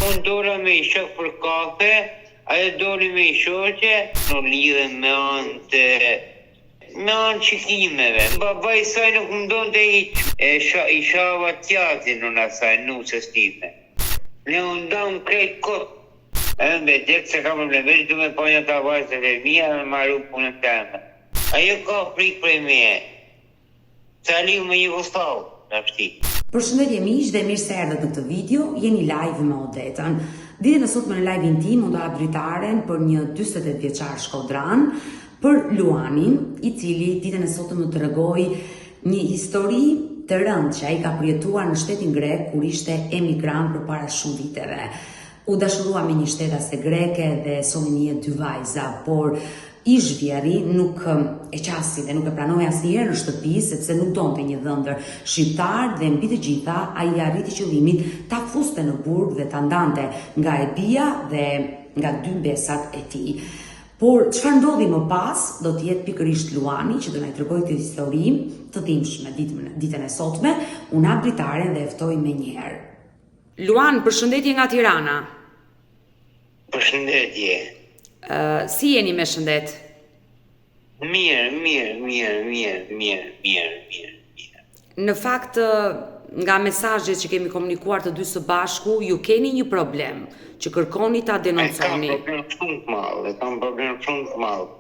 Unë dola me i shok për kafe, ajo doli me i shoqe, u lidhëm me anë të me anë shikimeve. Babai i saj nuk më donte hiç. E sha, i shava t'jatin unë asaj nuses time. Ne u ndam krejt kot. Edhe me vdek s'e kam problem, veç du me pa një ata vajzat e mia me maru punën teme. Ajo ka frikë prej meje. Saliu me Jugosllav, tashti. Përshëndetje miq dhe mirë se erdhët në këtë video, jeni live me Odetën. Ditën e sotme në live-in tim unë do hap dritaren për një 48 vjeçar shkodran, për Luanin, i cili ditën e sotme më tregoi një histori të rëndë që ai ka përjetuar në shtetin grek kur ishte emigrant përpara shumë viteve. U dashurua me një shtetase greke dhe solli në jetë dy vajza, por ish-vjehrri nuk e qasi dhe nuk e pranoi asnjëherë në shtëpi sepse nuk donte një dhëndër shqiptar dhe mbi të gjitha ai ia arriti qëllimit ta fuste në burg dhe ta ndante nga e bija dhe nga dy mbesat e tij. Por çfarë ndodhi më pas, do të jetë pikërisht Luani që do na e tregojë këtë histori të dhimbshme ditën e sotme, unë hap dritaren dhe e ftoj menjëherë. Luan, përshëndetje nga Tirana. Përshëndetje. Ë, si jeni me shëndet? Mirë, mirë, mirë, mirë, mirë, mirë, mirë, mirë. Në fakt, nga mesazhet që kemi komunikuar të dy së bashku, ju keni një problem që kërkoni ta denonconi. E kam problem shumë të madh, e kam problem shumë të madh.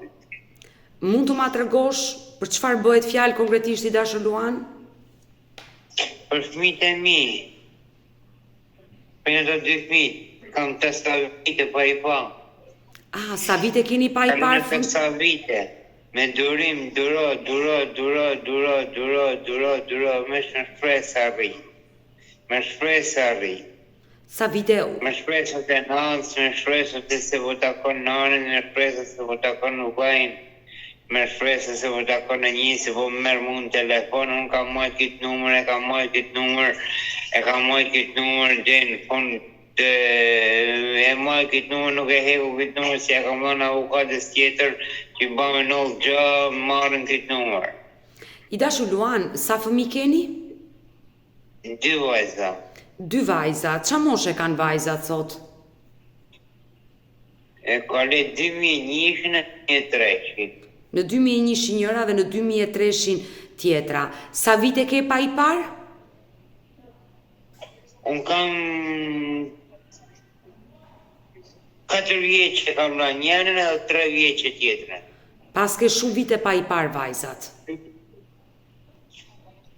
Mund të ma tregosh për çfarë bëhet fjalë konkretisht i dashur Luan? Për fëmijët e mi, për ato dy fëmijë, kam të sa vite pa i pa. Ah, sa vite keni pa i parë fëmijët? Sa vite, me durim, duro, duro, duro, duro, duro, duro, duro, me shpresë rri. Me shpresë rri. Sa vite Me shpresat e nanës, me shpresat e se po takon nanën, me shpresat se po takon vëllain, me shpresat se po takon në një se po më merr mu në telefon, unë kam majt këtë numër, e kam majt këtë numër, e kam majt këtë numër deri në fund të e maj këtë numër, nuk e heku këtë numër se ja kam dhënë avokates tjetër që ba me ndodh gjë, marrin këtë numër. I dashur Luan, sa fëmijë keni? Dy vajza. Dy vajza, ça moshe kanë vajzat sot? E ka le 2001-shin e 2003-shin. Në 2001-shin njëra dhe në 2003-shin tjetra. Sa vite ke pa i parë? Unë kam 4 vjet që kam lënë njërën edhe 3 vjet që tjetrën. Paske shumë vite pa i parë vajzat.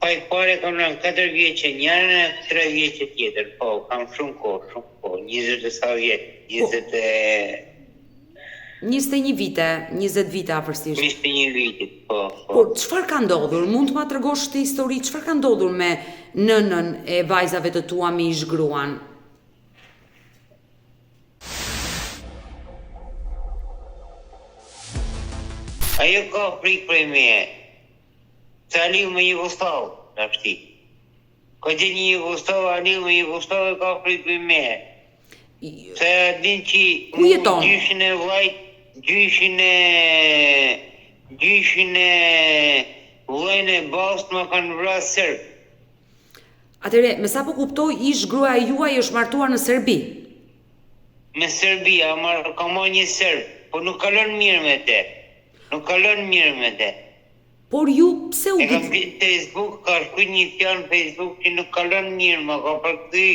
Pa i parë kam lënë 4 vjeçe njërën e 3 vjeçe tjetër, po, kam shumë kohë, shumë kohë, 20 e sa vjet, 20 e... 21 vite, 20 vite afërsisht. 21 vite, po, po. Por çfarë ka ndodhur? Mund të ma tregosh këtë histori, çfarë ka ndodhur me nënën e vajzave të tua me ish gruan? Ajo ka frikë prej meje. Saliu me Jugosllav, tashti. Ka gjetë një Jugosllav, Aliu me Jugosllav e ka frikë prej meje. Se e din që Ku jeton? gjyshin e vllait, gjyshin e gjyshin e vllain e babës ma kanë vra serb. Atëherë, me sa po kuptoj, ish gruaja juaj është martuar në Serbi. Në Serbi, a mar, ka marrë një serb, po nuk kalon mirë me te. Nuk kalon mirë me te. Por ju pse u E kam gjetë Facebook, ka shkruajt një fjalë në Facebook që nuk kalon mirë, ma ka përkthy,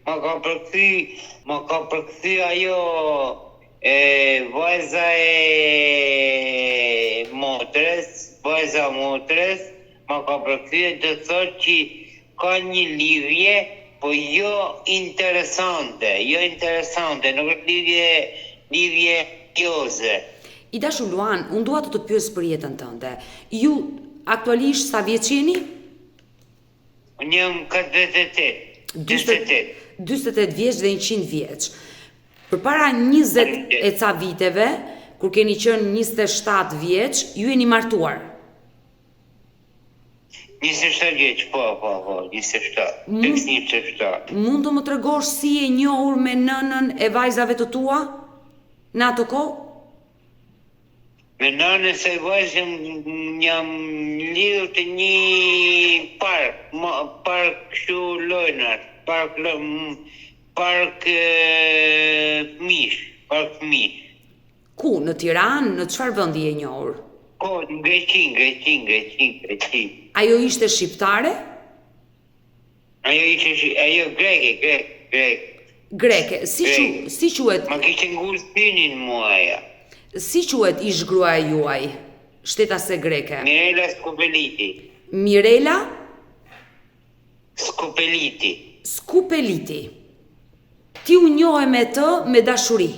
ma ka përkthy, ma ka përkthy ajo e vajza e motrës, vajza e motrës, Ma ka përkthye do të thotë që ka një lidhje po jo interesante, jo interesante, nuk është lidhje lidhje serioze. I dashur Luan, unë dua të të pyes për jetën tënde. Ju aktualisht sa vjeç jeni? Unë jam 48, 48. 48 vjeç dhe 100 vjeç. Përpara 20 e ca viteve, kur keni qenë 27 vjeç, ju jeni martuar. 27 vjeç, po, po, po, 27, fiks 27. Mund të më tregosh si je njohur me nënën e vajzave të tua në atë kohë? Me nënën e saj vajzë jam, jam lidhur te një park, ma, park kështu lojnash, park loj, Park fëmijësh, park fëmijësh. Ku, në Tiranë, në çfarë vendi je njohur? Po, në Greqi, në Greqi, në Greqi, në Greqi. Ajo ishte shqiptare? Ajo ishte ajo greke, grek, grek. Greke, si qu, si quhet? Ma kishte ngul synin mua ajo. Si quhet ish gruaja juaj, shtetase greke? Mirela Skopeliti. Mirela? Skopeliti. Skupeliti. Ti u njohe me të me dashuri.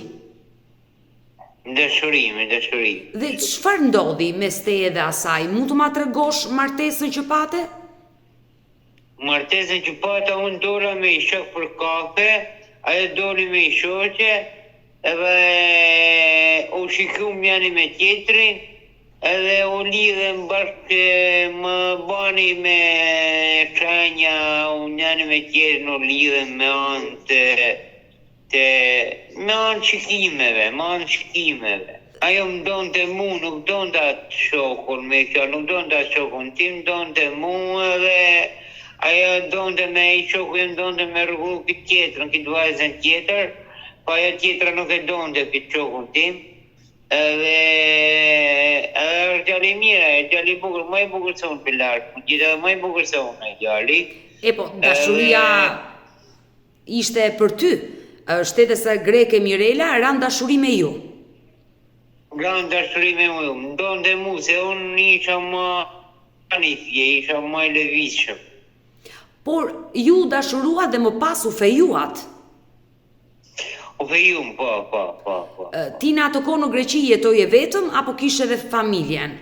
Me dashuri, me dashuri. Dhe çfarë ndodhi mes teje dhe asaj? Mund të ma tregosh martesën që pate? Martesën që pata unë dola me i shok për kafe, ajo doli me i shoqe, edhe u shikum njani me tjetrin, edhe u lidhëm bashkë më bani me shenja, u njani me tjetrin u lidhëm me anë të Të me anë shikimeve, me anë shikimeve. Ajo më donte mu, nuk donte atë shokun, me fjalë, nuk donte atë shokun tim, donte mu edhe ajo donte me ai shoku jem donte me rregullu këtë tjetrën, këtë vajzën tjetër, po ajo tjetra nuk e donte këtë shokun tim, edhe edhe është djalë i mirë, ai djalë i bukur, më i bukur se unë për larg, më gjithë edhe më i bukur se unë ai djali. E po, dashuria Ishte për ty, shtetase greke Mirela ra në dashuri me ju. Ra në dashuri me mu, më donte mu se unë isha më anifje, isha më i lëvizshëm. Por ju u dashuruat dhe më pas u fejuat. U fejum, po, po, po, po. Ti në atë kohë në Greqi jetoje vetëm apo kishe edhe familjen?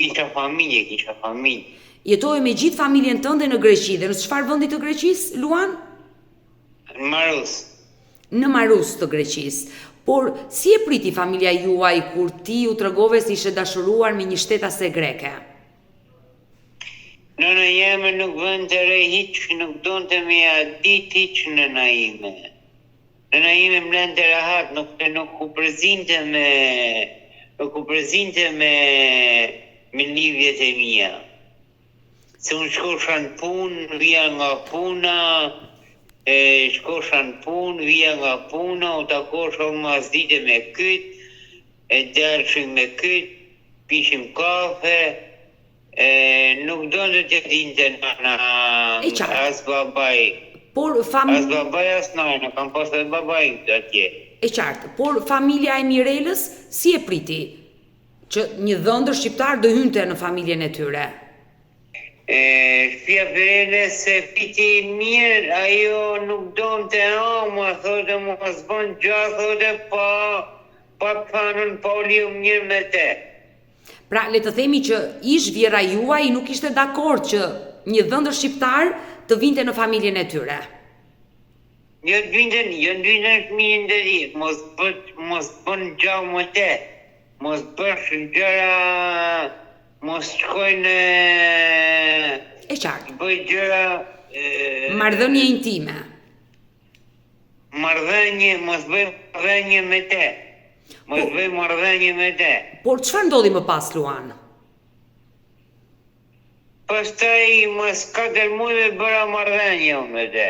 Kisha familje, kisha familje. Jetoje me gjithë familjen tënde në Greqi dhe në çfarë vendi të Greqisë, Luan? Në Marus. Në Marus të Greqisë. Por, si e priti familja juaj kur ti u tregove se ishe dashuruar me një shtetase greke? Nëna jeme nuk vënte re hiç, nuk donte me ja ditë hiç nëna ime. Nëna ime më lente rehat, nuk nuk u përzinte me nuk u përzinte me me lidhjet e mia. Se unë shkosha në punë, vija nga puna, e shkosha në punë, vija nga puna, u takosha unë masdite me kyt, e delshim me kyt, pishim kafe, E nuk donte t'ia dinte nana E qartë. as babai. Por fam As babai as nana, kam pas edhe babain atje. E qartë. Por familja e Mirelës si e priti që një dhëndër shqiptar do hynte në familjen e tyre? E shtëpia e Mirelës e priti mirë, ajo nuk donte ama, thote mos bën gja, thote pa pa t'thanun pa u lidh mirë me te. Pra, le të themi që ish vjehrra juaj nuk ishte dakord që një dhëndër shqiptar të vinte në familjen e tyre. Jo të vinte, jo të vinte në familjen e tij, mos bë, mos bën gja me te, mos bësh gjëra, mos shkoj në E qartë. bëj gjëra Marrëdhënie intime. Marrëdhënie, mos bëj marrëdhënie me te. Mos po, bëj marrëdhënie me te. Por çfarë ndodhi më pas Luan? Pastaj mas 4 muajve bëra marrëdhënie unë me te.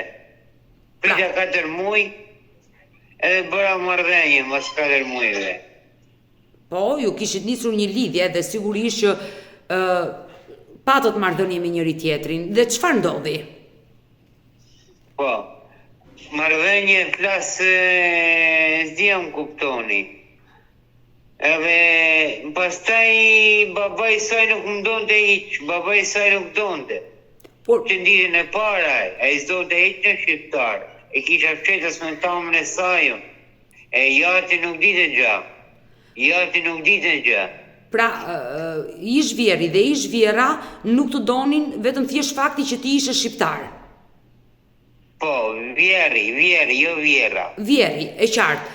Pra. Prita 4 muaj edhe bëra marrëdhënie mas 4 muajve. Po, ju kishit nisur një lidhje dhe sigurisht që ë patët marrëdhënie me njëri tjetrin dhe çfarë ndodhi? Po. Marrëdhënie flas s'di a më kuptoni. Edhe pastaj babai i saj nuk më donte hiç, babai i saj nuk donte. Por që në ditën e parë ai, ai s'donte hiç një shqiptar. E kisha fshehtas me t'amën e saj unë. E jati nuk dite gja. Jati nuk dite gjë. Pra, ish vjehrri dhe ish vjehrra nuk të donin vetëm thjesht fakti që ti ishe shqiptar. Po, vjehrri, vjehrri, jo vjehrra. Vjehrri, e qartë.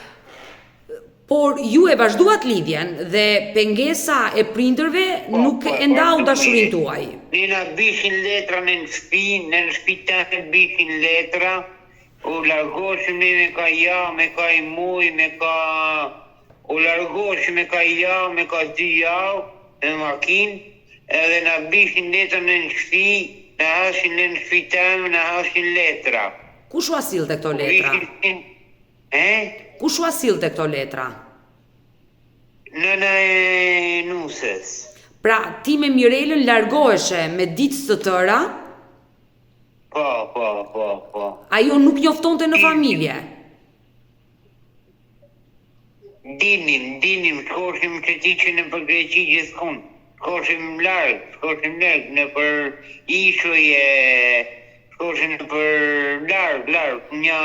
Por ju e vazhduat lidhjen dhe pengesa e prindërve po, nuk po, e ndau dashurinë tuaj. Ne na bishin letra në shtëpi, në shtëpi tënde bishin letra, U largoshim ne me ka javë, me ka i muj, me ka... U largoshim me ka javë, me ka dy javë, me makinë, edhe na bishin letra në shtëpi, na hashin në shtëpi teme, na hashin letra. Kush ua sillte këto letra? E? Kush ua sillte këto letra? Nëna e nuses. Pra, ti me Mirelën largoheshe me ditë të tëra? Po, po, po, po. Ajo nuk njoftonte në familje? Dinim, dinim, shkoshim shëtitshim nëpër Greqi gjithkund, shkoshim larg, shkoshim larg, nëpër ishuj e shkoshim nëpër larg, larg, një,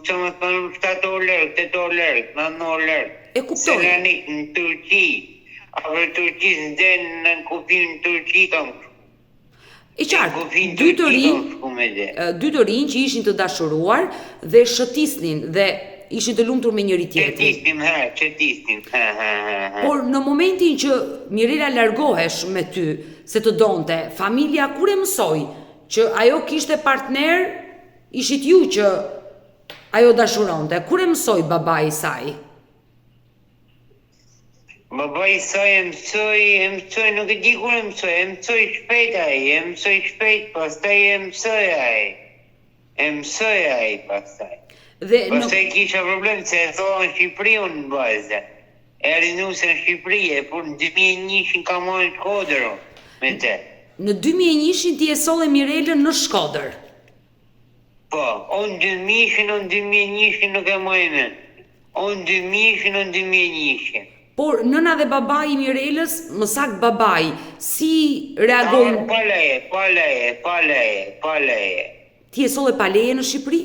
që me thënë, 7 orë larg, 8 orë larg, 9 orë larg. E kuptoj. Selanik, në Turqi, afër Turqisë, në den, në kufin në Turqi kam E qartë, dy të rinj, dy të rinj që ishin të dashuruar dhe shëtisnin dhe ishin të lumtur me njëri tjetrin. Shëtisnim, ha, shëtisnim, ha, ha, ha, ha. Por në momentin që Mirela largohesh me ty, se të donte, familja kur e mësoi që ajo kishte partner, ishit ju që ajo dashuronte, kur e mësoi babai i saj? Babai i saj e mësoi, e mësoi, nuk e di kur e mësoi, e mësoi shpejt ai, e mësoi shpejt, pastaj e mësoi ai. E mësoi ai pastaj. Dhe në Pastaj kisha problem se e solla në Shqipëri unë vajzën. Erdhi nuse në Shqipëri, e por në 2001-shin kam ardhur në Shkodër unë me te. Në 2001-shin ti e solle Mirelën në Shkodër. Po, o në dymijëshin, o në 2001-shin nuk e maj mend. O në dymijëshin, o në 2001-shin. Por nëna dhe babai i Mirelës, më saktë babai, si reagojnë? Pa leje, pa leje, pa leje, pa leje. Ti e solle pa leje në Shqipëri?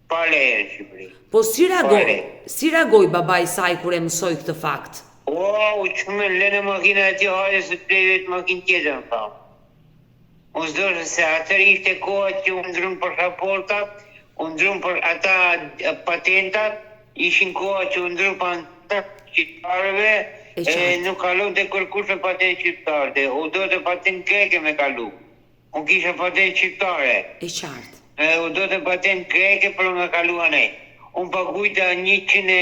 Pa leje në Shqipëri. Po si reagoi, si reagoi babai i saj kur e mësoi këtë fakt? Ua, u çmend, lëne makina e tij hajde se të blej vetë makinë tjetër, më tha. Unë s'dosha se atëherë ishte koha që u ndrun pasaportat, u ndrun për ata patentat, ishin koha që u ndrun patentat shqiptarëve, e nuk kalonte kërkush me patentë shqiptare, u dote patentë greke me kalu. Unë kisha patentë shqiptare. E qartë. E u dote patentë greke për me kalu anej. Unë pagujta 100 e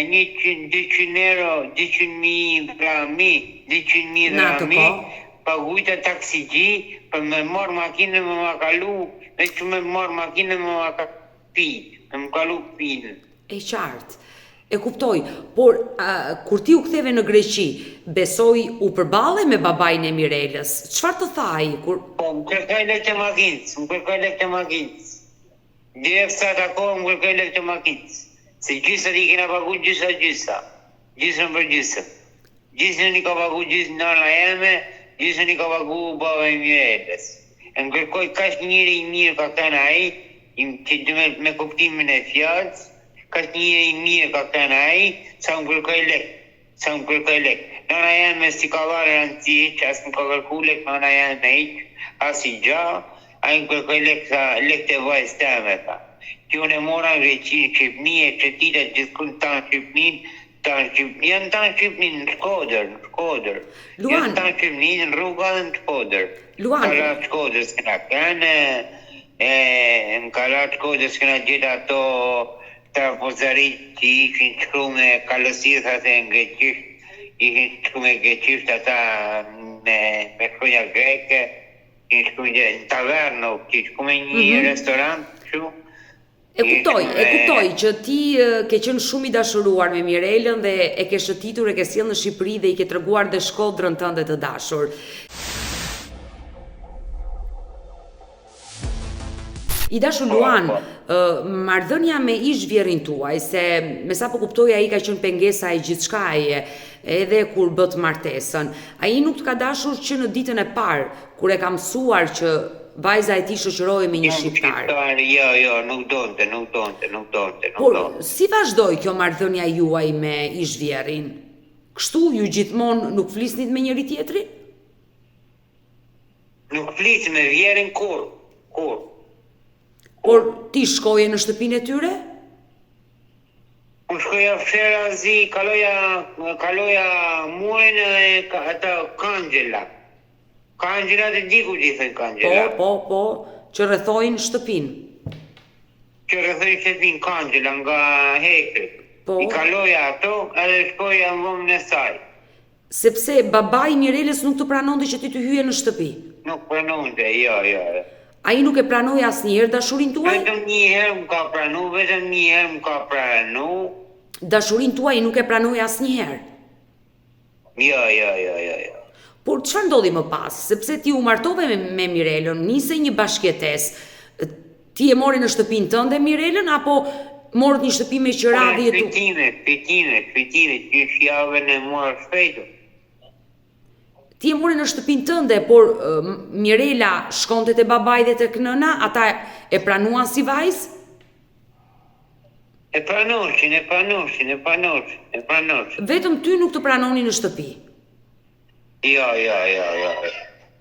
100, 200 euro, 200.000 drami, 200.000 drami, pagujta taksixhi për me marrë makinën me ma kalu, veç me marrë makinën me ma kalu pi, me më kalu pinë. E qartë. E kuptoj, por a, kur ti u ktheve në Greqi, besoj u përballe me babain e Mirelës. Çfarë të tha ai kur Po, më kërkoi lekë të makinës, më kërkoi lekë të makinës. Direkt sa takohem më kërkoi lekë të makinës. Se gjysat i kena pagu gjysa gjysa. Gjysmën për gjysëm. Gjysmën i ka pagu gjysë nana jeme, gjysmën i ka pagu baba i Mirelës. E më kërkoi kaq njeri i mirë ka qenë ai, që me, me kuptimin e fjalës, kaq njeri i mirë ka qenë ai, sa më kërkoi lek, sa më kërkoi lek. Nana jeme s'i ka dhanë rëndësi hiç, as më ka kërku lek nana jeme hiç, asnjë gja, ai më kërkoi lek, tha, lek të vajzës teme, tha. Që unë e mora në Greqi, në Shqipni, e shëtita gjithkund tanë Shqipnin, Tanë Shqipni, janë tanë Shqipni në Shkodër, në Shkodër. Luan. Janë tanë Shqipni në rruga dhe në Shkodër. Luan. Kala të Shkodrës kena kënë, e, në kala të Shkodrës kena gjetë ato trapozarit që ishin shkru me kalositha se në greqisht, ishin shkru me greqisht ata me, me shkronja greke, ishin shkru në tavernë, ishin shkru me një mm -hmm. restorant, kështu, E kuptoj, e kuptoj që ti ke qenë shumë i dashuruar me Mirelën dhe e ke shëtitur, e ke sjellë në Shqipëri dhe i ke treguar dhe Shkodrën tënde të dashur. I dashur Luan, marrëdhënia me ish vjehrrin tuaj, se me sa po kuptoj ai ka qenë pengesa e gjithçkaje, edhe kur bëtë martesën. Ai nuk të ka dashur që në ditën e parë, kur e ka mësuar që vajza e tij shoqërohej me një shqiptar. Shqiptar, jo, jo, nuk donte, nuk donte, nuk donte, nuk Por, donte. si vazhdoi kjo marrëdhënia juaj me ish vjehrrin? Kështu ju gjithmonë nuk flisnit me njëri tjetrin? Nuk flisnim me vjehrrin kurrë, kurrë. Por ti shkoje në shtëpinë e tyre? Unë shkoja fshehurazi, kaloja, kaloja murin edhe ata kangjela. Kangjelat e di kujt i thënë kangjela. Po, po, po, që rrethojnë shtëpinë. Që rrethojnë shtëpinë kangjela nga hekri. Po. I kaloja ato edhe shkoja në dhomën e saj. Sepse babai i Mirelës nuk të pranonte që ti të hyje në shtëpi. Nuk pranonte, jo, jo. Ai nuk e pranoi asnjëherë dashurinë tuaj? Vetëm një herë më ka pranu, vetëm një herë më ka pranu. Dashurinë tuaj nuk e pranoi asnjëherë. Jo, jo, jo, jo, jo. Por çfarë ndodhi më pas? Sepse ti u martove me, me Mirelën, nise një bashkëjetesë. Ti e more në shtëpinë tënde Mirelën apo morët një shtëpi me qira dhe jetu? Fitime, fitime, fitime, qysh javën e mora shpejt. Ti e more në shtëpinë tënde, por Mirela shkonte te babai dhe tek nëna, ata e pranuan si vajzë? E pranoshin, e pranoshin, e pranoshin, e pranoshin. Vetëm ty nuk të pranonin në shtëpi. Jo, jo, jo, jo.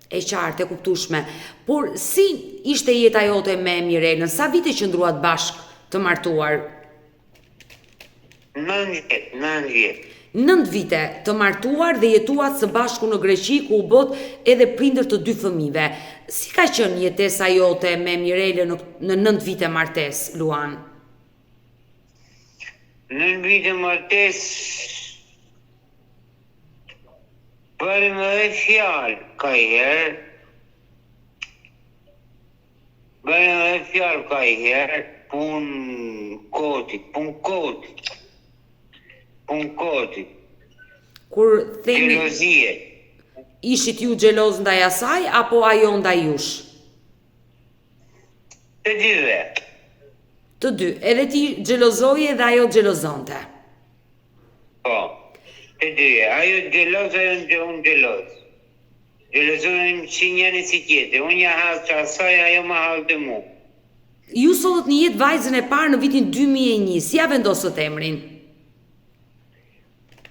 E qartë, e kuptueshme. Por si ishte jeta jote me Mirelën? Sa vite qëndruat bashkë të martuar? Nëntë vjet, nëntë vjet. Nëntë vite të martuar dhe jetuat së bashku në Greqi ku u bëtë edhe prindër të dy fëmijëve. Si ka qenë jetesa jote me Mirelën në në nëntë vite martesë, Luan? Nëntë vite martesë bënim edhe fjalë kajherë. Bënim edhe fjalë kajherë, punë koti, punë koti, punë koti. Kur themi Xhelozie. Ishit ju xheloz ndaj asaj apo ajo ndaj jush? Të dyve. Të dy, edhe ti xhelozoje dhe ajo xhelozonte. Po. Të dyje, ajo xheloz, ajo unë xheloz. Xhelozonim si njëri si tjetri, unë ja hadhsha asaj, ajo ma hadhte mu. Ju sollët në jetë vajzën e parë në vitin 2001, si ia vendosët emrin?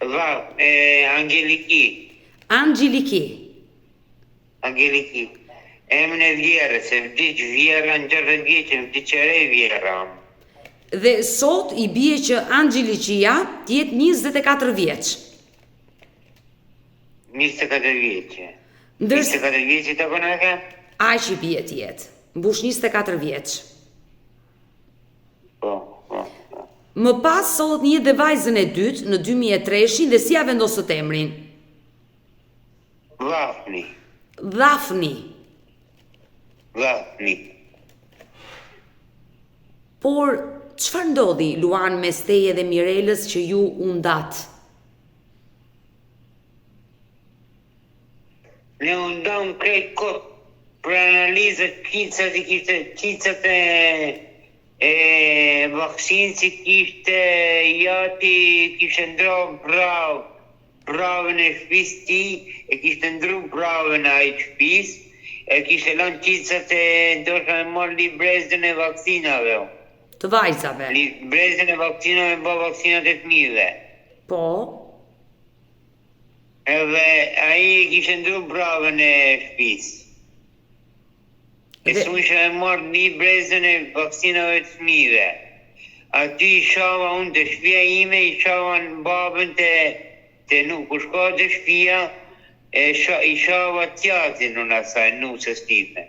Va, e, Angeliki. Angeliki. Angeliki. Emrin e vjehrrës, se vdiq vjehrra në 60 vjeçe, vdiq e re vjehrra. Dhe sot i bie që Angeliqia të jetë 24 vjeç. 24 vjeçe. Ndërsa 24 vjeçe të bënë e Aq i bie të jetë. Mbush 24 vjeç. Po, po, po. Më pas sollët në jetë dhe vajzën e dytë në 2003-shin dhe si ia vendosët emrin? Dhafni. Dhafni. Dhafni. Por çfarë ndodhi Luan mes teje dhe Mirelës që ju u ndatë? Ne u ndamë krejt kot për analizat qitsat i kishte qitsat e e vaksinës i kishte jati kishte ndro brav bravën e shpisë tij e kishte ndru bravën ai të shpisë e kishte lënë qitsat e dosha me marrë librezën e vaksinave Të vajzave. Librezën e vaksinave ba vaksinat e fëmijëve. Po. Edhe ai e kishte ndru bravën e shpisë. E Dhe... s'mujsha me marrë librezën e vaksinave të fëmijëve. Aty i shava unë te shpia ime, i shava në babën te, te nuk, kur shkova te shpia, e sha, i shava t'jatin unë asaj nuses time.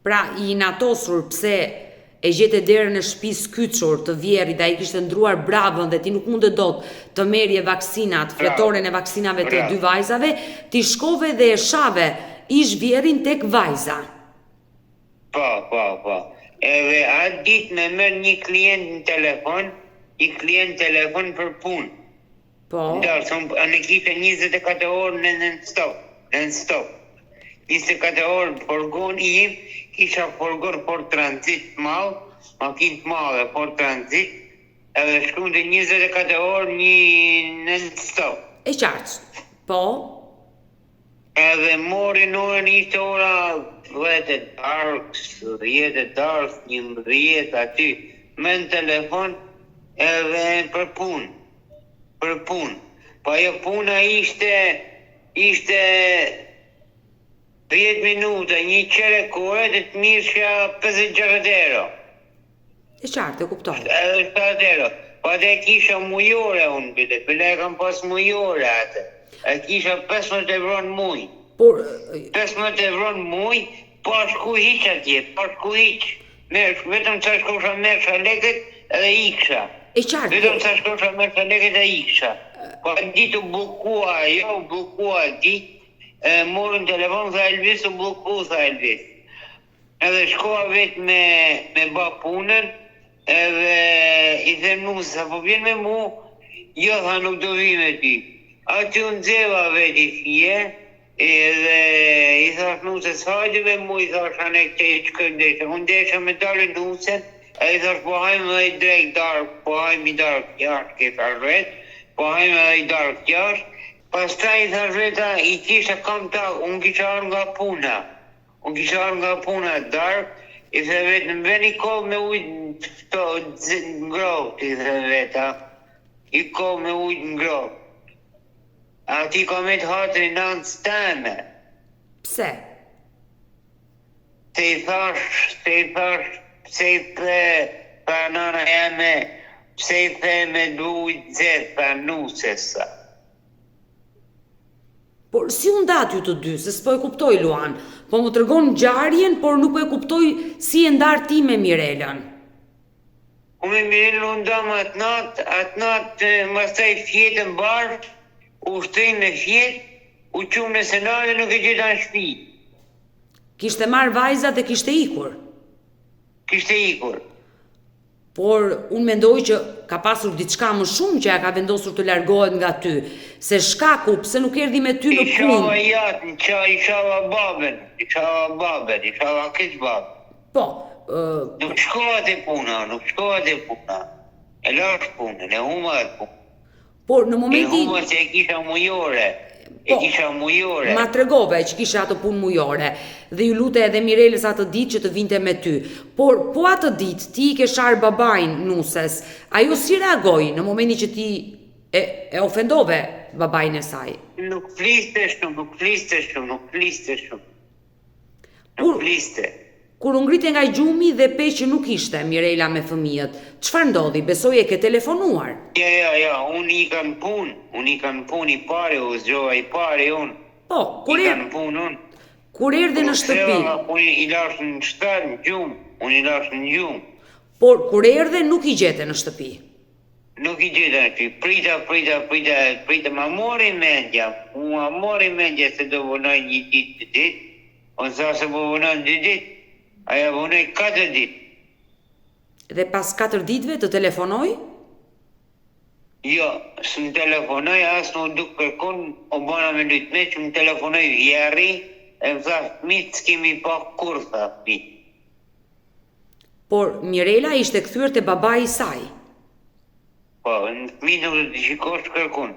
Pra, i inatosur pse e gjete derën e shtëpisë kyçur të vjehrrit dhe ai kishte ndruar bravën dhe ti nuk munde dot të merrje vaksinat, fletoren e vaksinave të dy vajzave, ti shkove dhe e shave ish vjehrrin tek vajza. Po, po, po. Edhe atë ditë me merr një klient në telefon, një klient në telefon për punë. Po. Ndërsa unë unë kisha 24 orë në non stop, non stop. 24 orë furgon im, kisha furgon Ford Transit të madh, makinë të madhe Ford Transit, edhe shkonte 24 orë një non stop. E qartë. Po. Edhe mori në orën ishte ora 10 e darkës, 10 e darkës, 11 aty, me në telefon edhe për punë, për punë. Po ajo puna ishte, ishte 10 minuta, një çerek ore dhe të merrsha 50-60 euro. E qartë, e kuptoj. Edhe 70 euro. Po atë e kisha mujore unë bile, bile e kam pas mujore atë. E kisha 15 euro në muj. Por 15 euro në muj, pa shku hiq atje, pa shku hiq. Merr, vetëm sa shkosha merrsha lekët edhe iksha. E qartë. Vetëm sa shkosha merrsha lekët edhe iksha. Po atë ditë u bllokua ajo, u bllokua ditë, e morën telefon, tha Elvis u blloku, tha Elvis. Edhe shkova vetë me me ba punën, edhe i them nuses a po vjen me mu, jo tha nuk do vi me ty. Aty u nxeva vetë i fije, edhe i thash nuses hajde me mu, i thash anë këtej shkojmë desha, unë desha me dalë nusen, edhe i thash po hajmë edhe i drekë darkë, po hajmë i darkë jashtë, ke thash vetë, po hajmë edhe i darkë jashtë, pastaj i thash veta i kisha kam ta, unë kisha ardhë nga puna, Unë kisha ardhë nga puna darkë, i them vetë, më vjen një kovë me ujë të ngrohtë, i them veta, i kovë me ujë të ngrohtë. Aty ka met hatri nanës teme. Pse? Se i thash, se i thash, pse i the, tha nana jeme, pse i the me du ujë të nxehtë, tha nuses, tha. Por si u ndatë ju të dy, se s'po e kuptoj Luan. Po më tregon ngjarjen, por nuk po e kuptoj si je ndarë ti me Mirelën. Unë me Mirelën u ndamë atë natë, atë natë mbastaj fjetëm bashkë, u shtrim me fjet, u çum nesër natë nuk e gjeta në shtëpi. Kishte marrë vajzat dhe kishte ikur. Kishte ikur. Por unë mendoj që ka pasur diçka më shumë që e ka vendosur të largohet nga ty, se shkaku pse nuk erdhi me ty në I shava punë. jatën, qa i shava babën, i shava babën, i shava keq babën. Po, ë, Nuk shkova te puna, nuk shkova te puna. E lash punën, e humba atë punë. por në E momentin humba se e kisha mujore, e Po, kisha mujore. ma tregove që kishe atë punë mujore dhe ju lute edhe Mirelës atë ditë që të vinte me ty. Por po atë ditë ti i ke sharë babain nuses. Ajo si reagoi në momentin që ti e, e ofendove babain e saj? Nuk fliste shumë, nuk fliste shumë, nuk fliste shumë. Nuk Kur fliste. kur u ngrite nga gjumi dhe pe që nuk ishte Mirela me fëmijët, çfarë ndodhi? Besoj e ke telefonuar. Ja, ja, ja, unë ika në punë, unë ika në punë i pari, u zgjova i pari unë. Po, kur Ika er, në punë unë. kur erdhe Kur në u ktheva shtëpi, nga puna i lash në shtrat në gjumë, unë i lash në gjumë. por kur erdhe nuk i gjete në shtëpi. Nuk i gjeta në shtëpi. Prita, prita, prita, prita, ma mori mendja, ma mori mendja se do vonoj një ditë, dy ditë. Unë tha se po vonon dy ditë, ajo vonoi katër ditë. Dhe pas 4 ditëve të telefonoi? Jo, s'më telefonoi, as m'u duk kërkun, u bëna me lujt me që më telefonoi vjerri, e më tha fëmijët s'kemi pa kur, tha fëmijët. Por Mirela ishte kthyer te babai i saj. Po, në fëmijët nuk do t'i shikosh kërkun.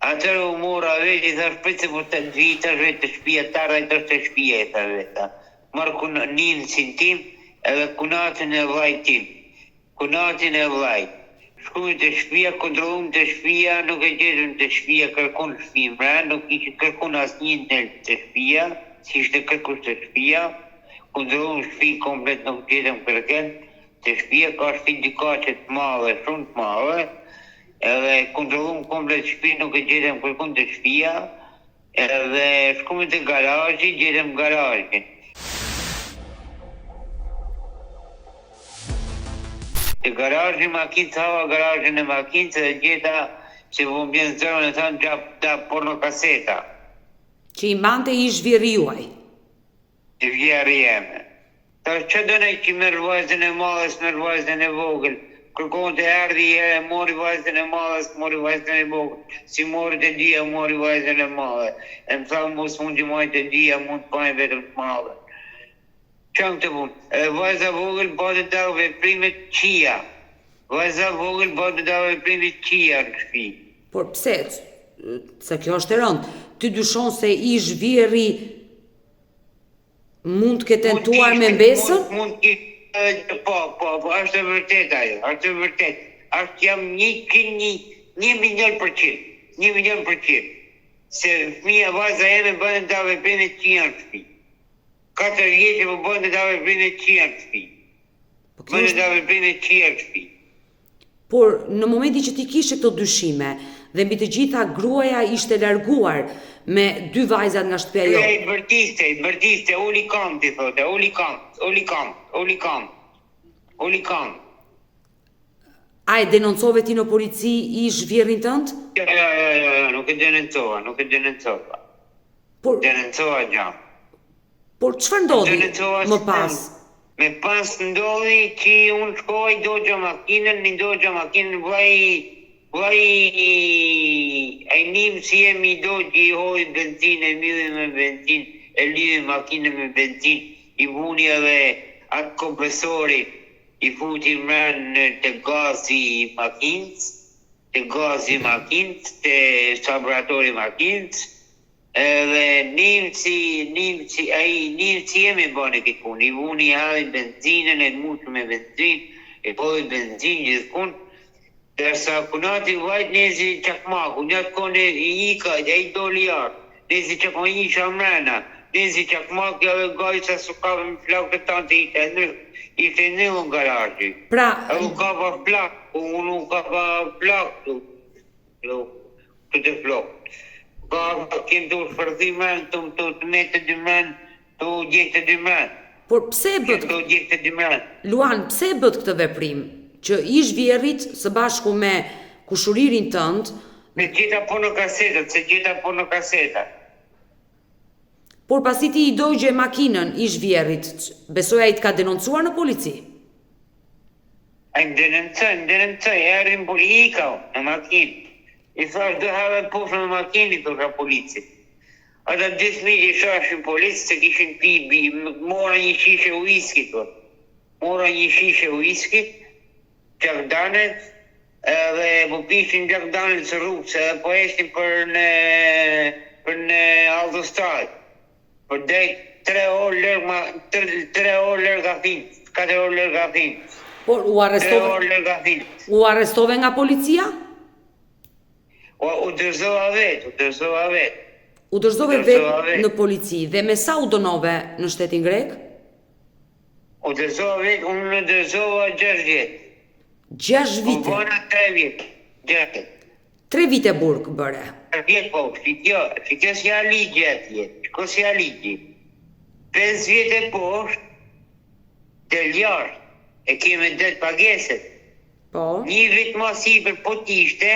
Atëherë u mora vetë, i thash prit se po të vi tash vetë te shtëpia, të ardha tash te shtëpia, i tha veta. Marr kun ninësin tim edhe kunatin e vllait tim. Kunatin e vllait. Shkuam te shtëpia, kontrollum te shtëpia, nuk e gjetëm te shtëpia, kërkun në shtëpi mbrenda, nuk ishte kërkun asnjë nel te shtëpia, s'ishte kërkush te shtëpia. Kontrollum shtëpinë komplet nuk gjetëm kërken. Te shtëpia ka shtëpi dy kate të madhe, shumë të madhe. Edhe kontrollum komplet shtëpinë, nuk e gjetëm kërkun te shtëpia, edhe shkum te garazhi, gjetëm garazhin. Te garazhi makinë, hapa garazhin e makinës edhe gjeta se po më bjen zërin e thanë gja da porno kaseta. Që i mbante ish vjehrri juaj. Vjehrri jeme. Tash ça don ai që merr vajzën e madhe s'merr vajzën e vogël. Kërkonte erdhi një herë e mori vajzën e madhe s'mori vajzën e vogël. S'i mori të dyja mori vajzën e madhe. E më tha mu s'mund t'i maj të dyja mund të maj vetëm të madhen. Ça në këtë punë. Edhe vajza e vogël bënte da veprime të këqija. Vajza e vogël bënte da veprime të këqija në shtëpi. Por pse? Se kjo është e rëndë. Ti dyshon se ish vjehrri mund të ketë tentuar me mbesën? Mund, mund të ketë, po, po, po, është e vërtet ajo, është e vërtet. Është jam 100 një milion për qind, një milion për qind. Se fëmija vajza jeme bënte da veprime të këqija në shtëpi. Katër vjeçe po bënte da veprime të këqija në shtëpi. Po kjo Bënte është da veprime të këqija në shtëpi. Por në momentin që ti kishe këto dyshime dhe mbi të gjitha gruaja ishte larguar me dy vajzat nga shtëpia Gruaja jote. i bërtiste, i bërtiste, uli kamët i thote, uli kamët, uli kamët, uli kamët, uli kamët. A e denoncove ti në polici ish vjehrrin tënd? Jo, jo, jo, jo, jo, nuk e denoncova, nuk e denoncova. Por Denoncova gjë. Por çfarë ndodhi më pas? Me pas ndodhi që unë shkova i dogja makinën, i dogja makinën vllai vllai ai nimsi jem i dogji i hodhi benzinë e mylli me benzinë e lidhi makinën me benzinë i vuni edhe atë kompresorin i futi mrena te gazi i makinës te gazi i makinës te karburatori i makinës Edhe nimsi, nimsi, ai nimsi jem e bani këtë punë, i vuni i hedhi benzinën, e mushi me benzinë, i hodhi benzinë gjithkund, ndërsa kunati vllait nezi çakmaku, në atë kohë i ika, ai doli jashtë, nezi çakmaku isha mrena, nezi çakmaku edhe gajsa s'u kapën me flakët tanë se ishte e ishte i ndellun garazhi. Pra, Edhe u kapa flak, unë u kapa flak, Këtë flok. Ka kem të shpërthi men, të të të me të dy men, të u djeg të dy men. Por pse e bëtë? Të u djeg të dy men. Luan, pse e bëtë këtë veprim? Që ish vjehrrit së bashku me kushuririn tënd... Se gjeta porno kasetat, se gjeta porno kasetat. Por pasi ti i dogje makinën ish vjehrrit, besoj ai të ka denoncuar në polici? Ai më denoncoi, më denoncoi, erdhi në poli, ika unë në makinë. I thash do hedhem poshtë me makinë, i thosha policit. Ata dy fëmijë që shashin policë se kishin pi, bi, mora një shishe whisky, thotë. Mora një shishe whisky, Jack Daniels, edhe po pishin Jack Daniels rrugës, edhe po ecnin për në për në autostradë. Për drejt tre orë larg ma tre, tre orë larg Athinës, katër orë larg Athinës. Por u arrestove? Tre orë larg Athinës. U arrestove nga policia? U, u dorëzova vetë, u dorëzova vetë. U dorëzove vetë në polici dhe me sa u dënove në shtetin grek? U dorëzova vetë, unë u dorëzova 6 vjet. 6 vite. U bëna 3 vjet. 6 vjet. 3 vite burg bëre. 3 vjet po, shikjo, shikjo si a ligji atje, shiko si a ligji. 5 vjet e poshtë, del jashtë, e ke me det pageset. Po. Një vit ma sipër po t'ishte,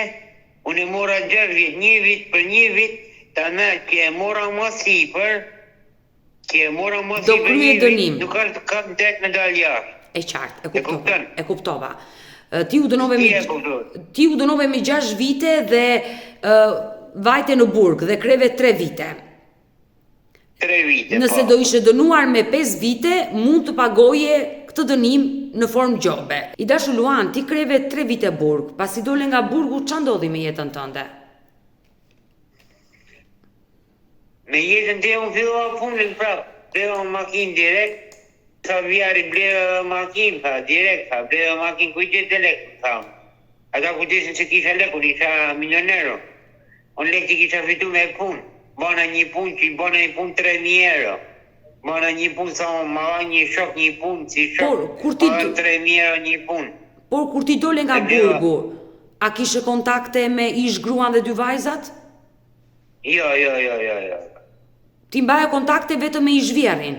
unë e mora 6 vjet, një vit për një vit, ta merr që e mora ma sipër, Që e mora ma Do kryeje dënim. Nuk është kam det me dalë jashtë. E qartë, e kuptova. E kuptova. Ti u dënove me ti u dënove me 6 vite dhe ë vajte në burg dhe kreve 3 vite. 3 vite. Nëse po. do ishe dënuar me 5 vite, mund të pagoje këtë dënim në formë gjobe. I dashur Luan, ti kreve 3 vite burg, pasi dole nga burgu, ça ndodhi me jetën tënde? Me jetën time unë fillova punën prap, bleva makinë direkt, tha vjehrri bleva edhe makinë, tha direkt, tha bleva makinë, ku i gjete lek, tha. Ata kujdesin se kisha lek, unë isha milioner, unë lek i kisha fitu me punë, bana një punë që i bana një punë 3.000 euro, bana një punë sa ma dha një shok një punë, si shok, Por, kur ti... ma dha 3.000 euro një punë. Por kur ti dole nga burgu, a kishe kontakte me ish gruan dhe dy vajzat? Jo, jo, jo, jo, jo. Ti mbaje kontakte vetëm me ish vjehrrin?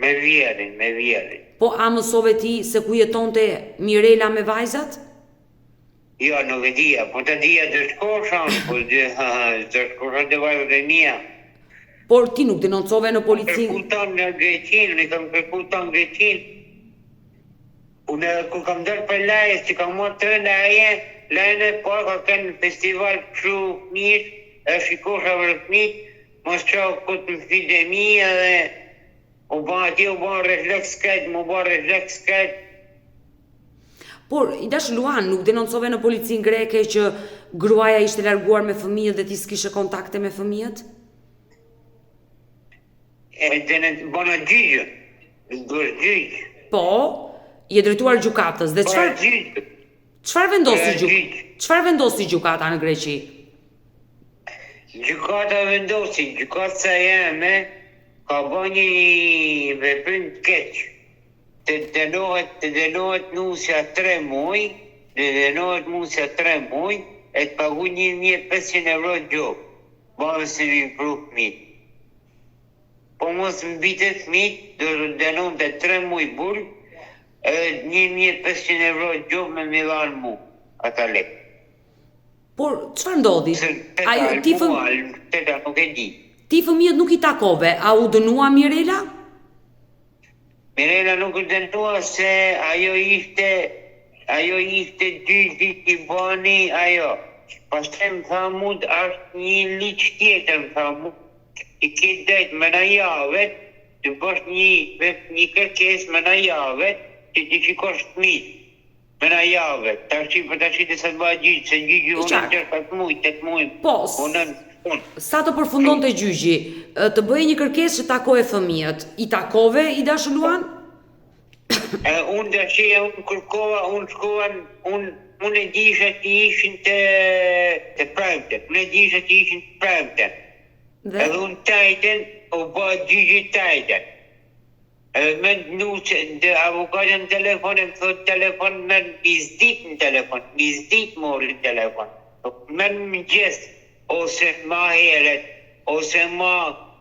Me vjehrrin, me vjehrrin. Po a mësove ti se ku jetonte Mirela me vajzat? Jo, nuk e dija, po ta dija do shkosha unë, po do do shkosha te vajzat e mia. Por ti nuk denoncove në polici? Kërku tanë në Greqinë, unë i kam kërku tanë Greqinë. Unë edhe kur kam dalë prej lejes që kam marrë tre leje, lejen e parë ka qenë festival kështu fëmijësh, e shikosha për fëmijët, mos çau kot me fëmijët e mi edhe u bë atje u bë refleks krejt, m'u bë refleks krejt. Por, i dashur Luan, nuk denoncove në policinë greke që gruaja ishte larguar me fëmijët dhe ti s'kishe kontakte me fëmijët? E denoncova, bëna gjyq, bësh gjyq. Po, je drejtuar gjykatës dhe çfarë Çfarë vendosi gjyq? Çfarë vendosi gjykata në Greqi? Gjykata vendosi, gjykatësja jeme ka bë një veprim të keq. Të dënohet, të dënohet nusja 3 muaj, të dënohet nusja 3 muaj e të paguaj 1500 euro gjobë. Bëve se mi pru fëmijët. Po mos më vite fëmijët, do të dënonte 3 muaj burg, edhe 1500 euro gjobë me m'i dhanë mu, ata lek. Por çfarë ndodhi? Ajo ti fëm... Teta nuk e di. Ti fëmijët nuk i takove, a u dënua Mirela? Mirela nuk u dënua se ajo ishte ajo ishte gjyqi që bani ajo. Pastaj më tha mu është një ligj tjetër më tha mu i ke drejt mrena javet të bësh një një kërkesë mrena javet që t'i shikosh fëmijët mrena javet tashi për tashi të sa të bëhet gjyq se gjyqi vonon 6-7 muaj 8 muaj po vonon Sa të përfundonte gjyqi, të bëje një kërkesë që takoje fëmijët. I takove, i dashur Luan? E, unë tashi, unë kërkova, unë shkova, unë unë e disha që ishin të të premte. Unë e disha që ishin të premte. Dhe? Edhe unë t'ejten, u bë gjyqi t'ejten. Edhe me nu që dhe avokatja në telefon e më thot telefon me misdit në telefon, misdit mori në telefon. Me në mëngjes, ose ma heret, ose ma,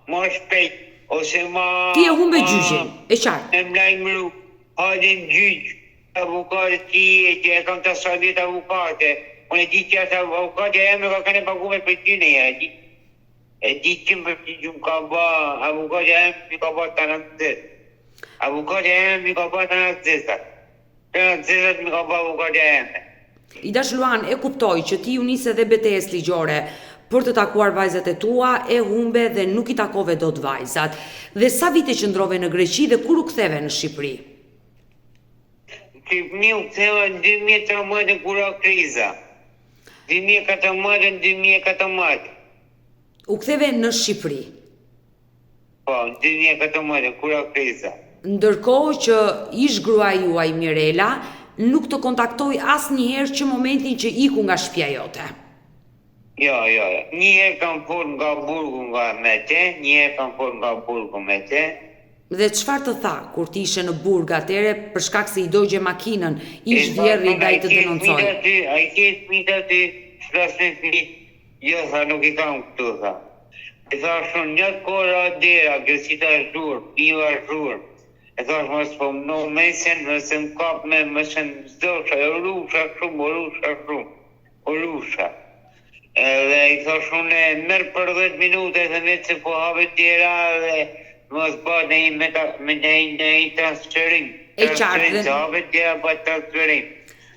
ma shpejt, ose ma... Ti e humbe gjyqin, e qartë. Me më lajmëru, hajde në gjyq, avokate ti e që e kam të sa vjet avokate, unë e di që atë avokatja jeme ka këne pagume për gjyne, e di. E di që më që më ka ba, avokatja jeme mi ka ba të në të Avokatja jeme mi ka ba të në të Të në të mi ka ba avokatja jeme. I dashur Luan, e kuptoj që ti u nise dhe betejës ligjore për të takuar vajzat e tua, e humbe dhe nuk i takove dot vajzat. Dhe sa vite qëndrove në Greqi dhe kur u ktheve në Shqipëri? Shqipëri u ktheva në 2013 kur ra kriza. 2014 2014. U ktheve në Shqipëri. Po, në 2014 kur ra kriza. Ndërkohë që ish gruaja juaj Mirela nuk të kontaktoi asnjëherë që momentin që iku nga shtëpia jote. Jo, jo, jo. Një herë kam fol nga burgu nga me te, një herë kam fol nga burgu me te. Dhe çfarë të tha kur ti ishe në burg atëherë për shkak se i dogje makinën, ish vjehrri dhe ai të denoncoi? A i ke fëmijët aty? Flas me fëmijët. Jo, tha, nuk i kam këtu, tha. I thash unë, një kohë ra dera, kjo si ta zhurmë, piva zhurmë. E thash mos po më no mesen, mos e më kap me, mos e më zdosha, e rusha shumë, o rusha shumë, o rusha. Edhe i thash unë, merr për 10 minuta, e them se po hapet dera dhe mos bëhet në një meta, me në një, në një transferim. E qartë, Transferim, se hapet dera, bëhet transferim.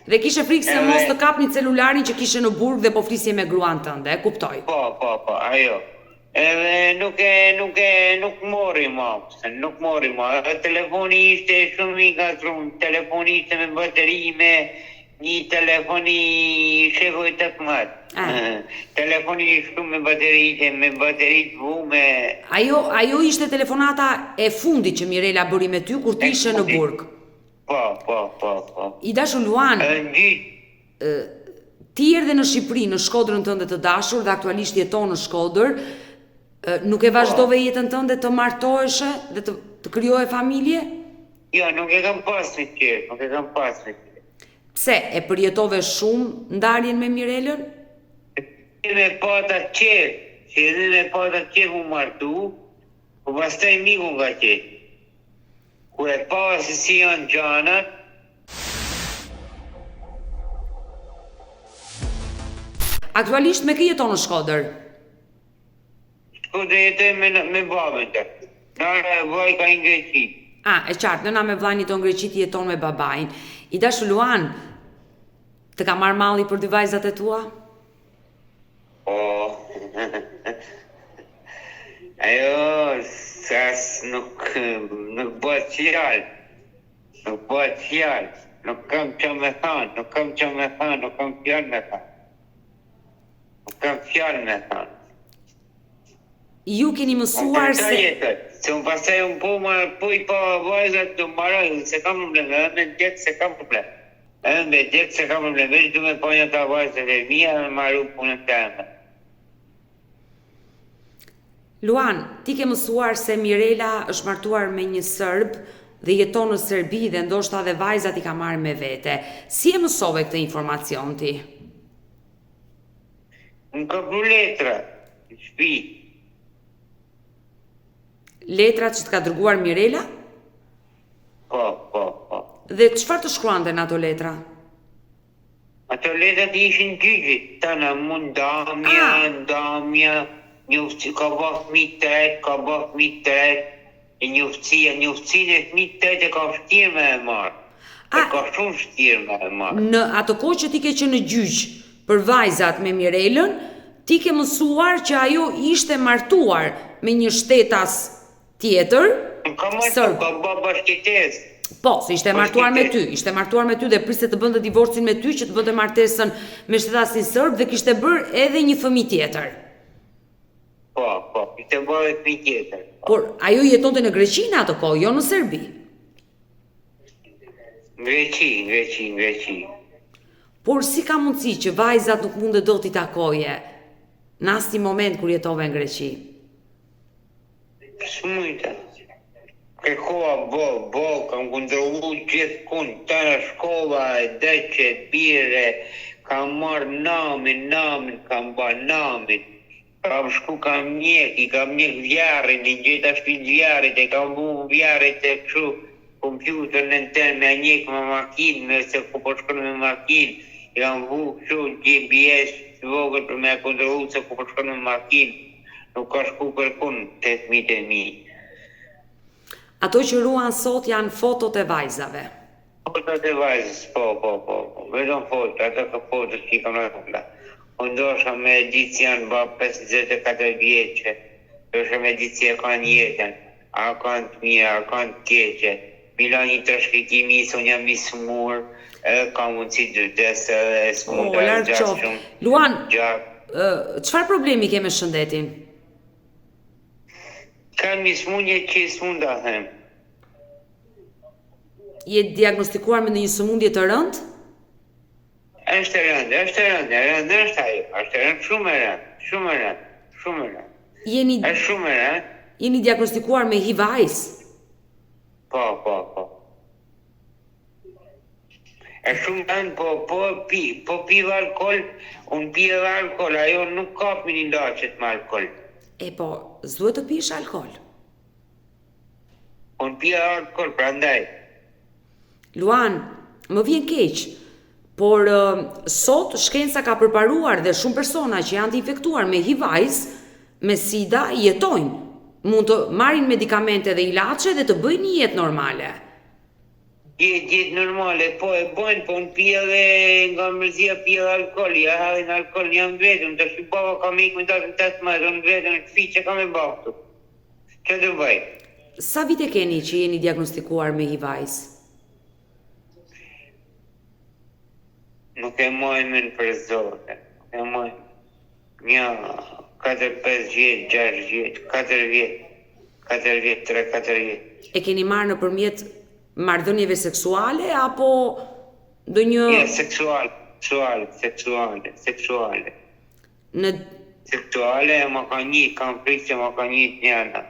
Dhe kishe frikë se mos të kapni celularin që kishe në burg dhe po flisje me gruan tënde, e kuptoj. Po, po, po, ajo. Edhe nuk e, nuk e, nuk mori ma, se nuk mori ma. Edhe telefoni ishte shumë i ngatërruar, telefoni ishte me bateri, me një telefon i shekullit 18. Ah. Telefoni shumë me bateri, me bateri të vume. Ajo, ajo ishte telefonata e fundit që Mirela bëri me ty kur ti ishe në burg. Po, po, po, po. I dashur Luan, Edhe në gjyq, ti erdhe në Shqipëri, në Shkodrën tënde të dashur dhe aktualisht jeton në Shkodër. Nuk e vazhdove jetën tënde të martoheshe dhe të të krijoje familje? Jo, nuk e kam pas me qejf, nuk e kam pas me qejf. Pse, e përjetove shumë ndarjen me Mirelën? Me pata qejf, që edhe me pata qejf u martu, po pastaj miku nga qejf. Kur e pa se si janë gjanat, Aktualisht me kë jeton në Shkodër? Shkodër jetoj me me babën të. Nëna e vllai ka në Greqi. Ah, e qartë, nëna me vllain jeton në Greqi, ti jeton me babain. I dashur Luan, të ka marrë malli për dy vajzat e tua? Po. Ajo, sas nuk nuk bëhet fjalë. Nuk bëhet fjalë. Nuk kam që me thanë, nuk kam që me thanë, nuk kam fjalë me thanë. Nuk kam fjalë me thanë. Ju keni mësuar se... Jetët, se unë pastaj unë po, ma, po i pa vajzat do mbaroj, unë se kam problem, edhe me djek se kam problem. Edhe me djek se kam problem, veç du me pa një ta vajzat e mia me maru punën teme. Luan, ti ke mësuar se Mirela është martuar me një serb dhe jeton në Serbi dhe ndoshta dhe vajzat i ka marrë me vete. Si e mësove këtë informacion ti? Më ka pru letra, në shtëpi. Letrat që të ka dërguar Mirela? Po, po, po. Dhe çfarë të shkruante në ato letra? Ato letrat ishin gjyqit, tana mu ndamja, Ah. ndamja. Njoftësi ka ba fëmijë të tretë, ka ba fëmijë të tretë, e njoftësia, njoftësinë e fëmijë të tretë e ka vështirë me e marrë. E ka shumë vështirë me e marrë. Në atë kohë që ti ke qenë në gjyq për vajzat me Mirelën, ti ke mësuar që ajo ishte martuar me një shtetas tjetër, Nuk ka martu, ka ba bashkëjetesë. Po, se ishte martuar me ty, ishte martuar me ty dhe priste të bënte divorcin me ty që të bënte martesën me shtetasin sërb dhe kishte bërë edhe një fëmijë tjetër. Po, po, kishte bërë edhe fëmijë tjetër. Por ajo jetonte në Greqi në atë kohë, jo në Serbi. Në Greqi, në Greqi, në Greqi. Por si ka mundësi që vajzat nuk munde dot t'i takoje në asnjë moment kur jetove në Greqi? S'mujta. Kërkova boll, boll, kam kontrollu gjithkund, tëra shkolla e dëqe, bire, kam marrë namin, namin, kam ba namin. Kam shku kam njek, i kam njek vjarrin, i gjeta shpinë vjarrit, e kam vu vjarrit e kështu, kompjuter në tën me njek me makinë, me se ku po shkon me makinë, i kam vu kështu GPS të vogël për me e kontrollu se ku po shkon me makinë. Nuk ka shku kërkun te fmijt e mi. Ato që ruan sot janë fotot e vajzave. Fotot e vajzës, po, po, po, po, vetëm fotot, ato ka fotot që i kam në vlla. Unë dosha me e ditë si janë ba 54 vjeçe, dosha me ditë si e kanë jetën, a kanë të mirë, a kanë të keqe, mi la një trashëgimi se unë jam i sëmurë, edhe ka mundësi të vdes edhe e O, s'mund ta larg zgjas qoftë. shumë Luan, gjatë. çfarë problemi ke me shëndetin? Kam një sëmundje që s'mund ta them. Je diagnostikuar me ndonjë sëmundje të rëndë? Është e rëndë, është e rëndë, e rëndë është ajo, është e rëndë, shumë e rëndë, shumë e rëndë, shumë e rëndë. Jeni Është shumë e rëndë. Jeni diagnostikuar me HIV AIDS? Po, po, po. Është shumë e rëndë, po po pi, po pi dhe alkool, unë pi edhe alkool, ajo nuk kapin ilaçet me alkool. E po, s'duhet të pish alkool. Unë pi edhe alkool, prandaj. Luan, më vjen keq, por sot shkenca ka përparuar dhe shumë persona që janë të infektuar me HIV AIDS, me SIDA, jetojnë. Mund të marrin medikamente dhe ilaçe dhe të bëjnë një jetë normale. Jetë, jetë normale, po e bëjnë, po unë pi edhe nga mërzia pi edhe alkool, ja hedhin alkool, jam vetëm, tash baba ka me ikë me datën 18, unë vetëm në shtëpi, çka kam me ba këtu? Çka do bëj? Sa vite keni që jeni diagnostikuar me HIV AIDS? Nuk e maj men për zotin, nuk e maj. Një 4, 5 vjet, 6 vjet, 4 vjet, 4 vjet, 3, 4 vjet. E keni marrë nëpërmjet marrëdhënieve seksuale apo ndonjë Jo, seksuale, seksuale, seksuale, seksuale. Në Seksuale e ma ka një, kam frikë që ma ka një të njëna.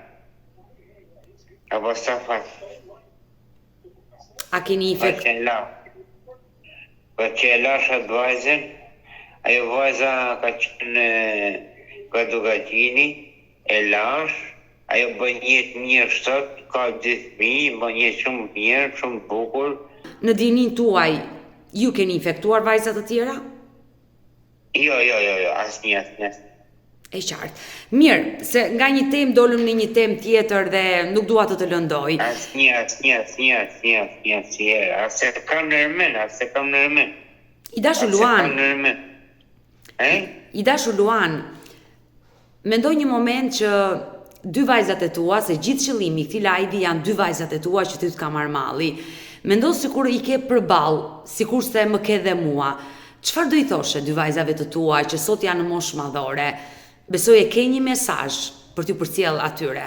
Apo sa fat. A keni infekt... Pa që e la. Pa që e lash atë vajzën, ajo vajza ka qenë nga Dukagjini, e lash, ajo bën jetë mirë sot, ka dy fëmijë, bën jetë shumë mirë, shumë bukur. Në dijeninë tuaj, ju keni infektuar vajza të tjera? Jo, jo, jo, jo, asnjë, asnjë, asnjë. E qartë. Mirë, se nga një temë dolëm në një temë tjetër dhe nuk dua të të lëndoj. Asnjë, asnjë, asnjë, asnjë, asnjë, asnjëherë. As e kam ndërmend, as e kam ndërmend. I dashur Luan. As e kam ndërmend. E? I dashur Luan, Mendo një moment që dy vajzat e tua, se gjithë qëllimi i këtij live-i janë dy vajzat e tua që ty të ka marrë malli. Mendo sikur i ke përballë, sikurse më ke dhe mua. Çfarë do i thoshe dy vajzave të tua që sot janë në moshë madhore? Besoj e ke një mesazh për t'ju përcjellë atyre.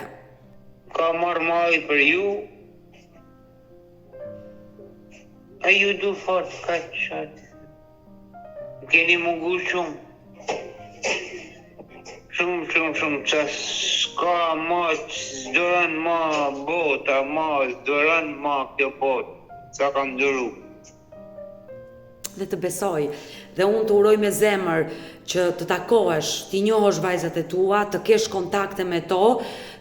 Ka marrë malli për ju. E ju du fort kaq shat. Më keni mungu shumë. Shumë, shumë, shumë, që s'ka ma, s'duron ma bota, ma, s'duron ma kjo botë, sa kam duru. Dhe të besoj, dhe unë të uroj me zemër që të takohesh, t'i njohësh vajzat e tua, të kesh kontakte me to,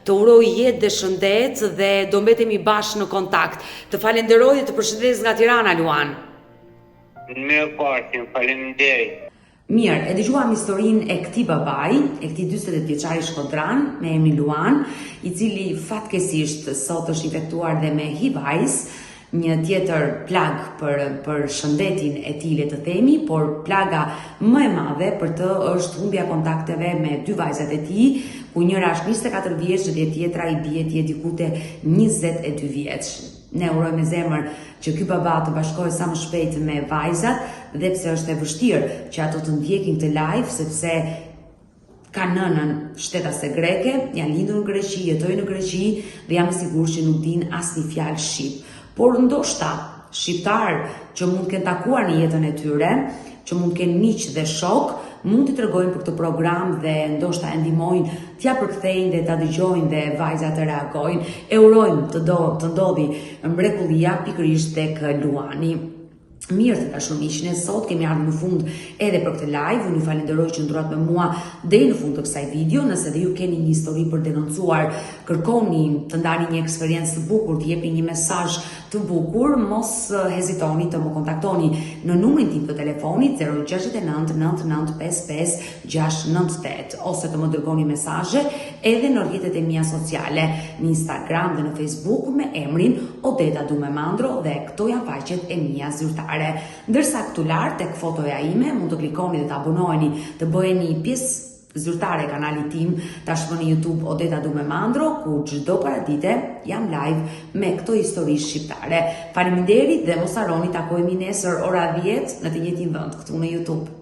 të uroj jetë dhe shëndet dhe do mbetemi bashkë në kontakt. Të falenderoj dhe të përshëndes nga Tirana, Luan. Mirupafshim, faleminderit. Mirë, e dëgjuam historinë e këtij babai, e këtij 48 vjeçari shkodran me emrin Luan, i cili fatkeqësisht sot është infektuar dhe me HIV AIDS, një tjetër plagë për për shëndetin e tij le të themi, por plaga më e madhe për të është humbja e kontakteve me dy vajzat e tij, ku njëra është 24 vjeç dhe tjetra i bie të jetë diku te 22 vjeç. Ne urojmë me zemër që ky baba të bashkohet sa më shpejt me vajzat dhe pse është e vështirë që ato të ndjekin këtë live sepse kanë nënën shtetase greke, janë lindur në Greqi, jetojnë në Greqi dhe jam e sigurt që nuk dinë asnjë fjalë shqip. Por ndoshta shqiptarë që mund të kenë takuar në jetën e tyre, që mund të kenë miq dhe shokë, mund t'i tregojnë për këtë program dhe ndoshta e ndihmojnë t'ia përkthejnë dhe ta dëgjojnë dhe vajzat të reagojnë. E urojmë të do të ndodhi mrekullia pikërisht tek Luani. Mirë të dashur miq, ne sot kemi ardhur në fund edhe për këtë live. Unë ju falenderoj që qëndruat me mua deri në fund të kësaj video. Nëse dhe ju keni një histori për denoncuar, kërkoni të ndani një eksperiencë të bukur, të jepni një mesazh të bukur, mos hezitoni të më kontaktoni në numrin tim të telefonit 069 9955 698 ose të më dërgoni mesazhe edhe në rrjetet e mia sociale, në Instagram dhe në Facebook me emrin Odeta Dume Mandro dhe këto janë faqet e mia zyrtare. Ndërsa këtu lart tek fotoja ime mund të klikoni dhe të abonoheni, të bëheni pjesë zyrtare e kanalit tim tashmë në YouTube Odeta Dume Mandro, ku çdo paradite jam live me këto histori shqiptare. Faleminderit dhe mos harroni takohemi nesër ora 10 në të njëjtin vend këtu në YouTube.